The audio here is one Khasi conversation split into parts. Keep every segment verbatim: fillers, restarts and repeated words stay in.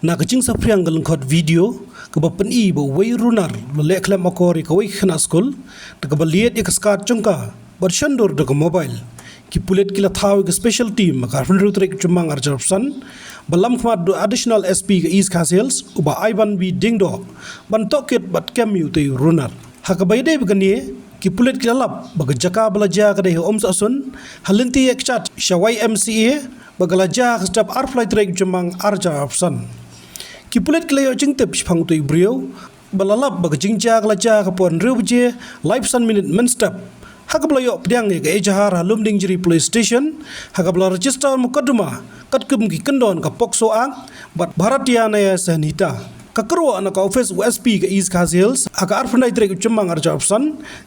Na ka jingsaphriang ka lyngkhot video kaba pyni ba uwei u runar u la leh khlem akor ïa kawei ka khynnah skul da kaba lied ïa ka skat jong ka bad shon dur da ka mobile. Ki pulit ki la thaw ïa ka special team ha ka arphew hynriew tarik u Jymmang arhajar arphew san, ba lamkhmat da u Additional S P ka East Khasi Hills, u Bah Ivan B Diengdoh, ban tohkit bad kem ïa utei u runar. Ha kaba ïadei bad kane, ki pulit ki la lap ba ka jaka ba la jia ka dei ha Umsahsun, ha lynti ïa ka jaka sha Y M C A, ba ka la jia ha ka step arphew lai tarik u Jymmang arhajar arphew san. Ki pulit ki la ïoh jingtip shaphang utei u briew ba la lap ba ka jingjia ka la jia ha ka por hynriew baje laiphew san minit mynstep, ha kaba la ïoh pdiang ïa ka ejahar ha Lumdiengjri Police Station, ha kaba la register mukotduma katkum ki kyndon ka POCSO Act bad Bharatiya Nyaya Sanhita. Ka kyrwoh na ka office u S P ka East Khasi Hills ha ka arphew lai tarik u Jymmang arhajar arphew san,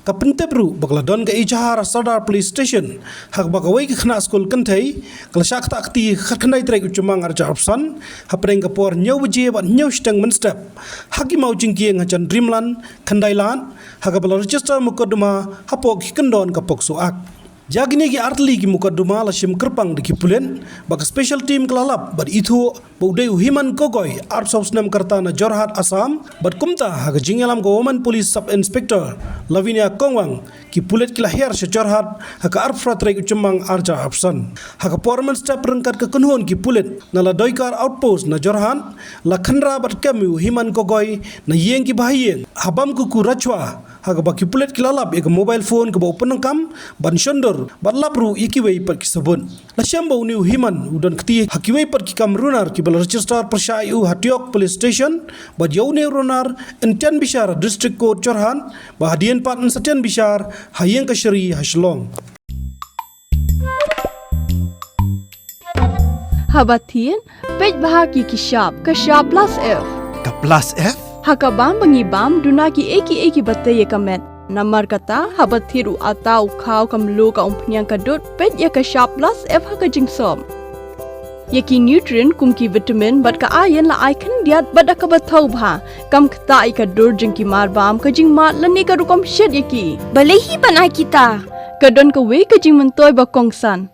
ka pyntip ruh ba ka la don ka ejahar ha Sardar Police Station, ha kaba kawei ka khynnah skul kynthei ka la shah ktah kti ha ka khatkhyndai tarik u Jymmang arhajar arphew san, hapdeng ka por hynñiew baje bad hynñiew shiteng mynstep, ha ki mawjingkieng hajan Dreamland, Khyndailad, ha kaba la register mukotduma hapoh ki kyndon ka POCSO Act. Ïa kine ki artylli ki mukotduma la shim kyrpang da ki pulit, ba ka special team ka la lap bad ithuh ba u dei u Himan Gogoi, arphew saw snem ka rta, na Jorhat, Assam, bad kumta ha ka jingïalam ka Women Police Sub Inspector Lavinia Kongwang, ki pulit ki la hiar sha Jorhat ha ka arphew phra tarik u Jymmang arhajar arphew san. Ha ka por mynstep, ryngkat ka kynhun ki pulit na Ladoikar Outpost na Jorhat la khynra bad kem ïa u Himan Gogoi na ïing kiba ha ïing ha Bamkuku Rajhwa, ha kaba ki pulit ki la lap ïa ka mobile phone kaba u pyndonkam ban shon dur bad lap ruh ïa kiwei pat ki sabut. La shem ba une u Himan u don kti ha kiwei pat ki kam runar kiba la register pyrshah ïa u ha Tiok Police Station, bad ïa une u runar yn tian bishar ha District Court Jorhat, bad hadien pat yn sa tian bishar ha ïing kashari ha Shillong. Haba thied, peit bha ïa ki shap, ka shap plus F. Ka plus F? Ha ka bam ba ngi bam, duna kiei kiei kiba tei ïa ka met. Namar kata, haba thied u atta, u khaw, ka mluh, ka umphniang, ka dud, peit ïa ka shap plus F ha ka jingsop. Ïa ki nutrient kum ki vitamin bad ka iron la ai khyndiat bad da kaba thaw bha, kam ktah ïa ka dur jong ki marbam, ka jingmad lane ka rukom shet ïa ki. Balei hi ban ai kita? Ka don kawei ka jingmyntoi ba kongsan.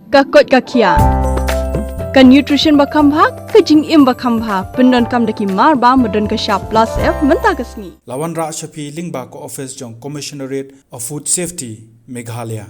Ka koit ka khiah. Ka nutrition ba kham bha, ka jingim ba kham bha, pyndonkam da ki marbam ba don ka shap plus F mynta ka sngi. La wanrah sha phi lyngba ka office jong Commissionerate of Food Safety, Meghalaya.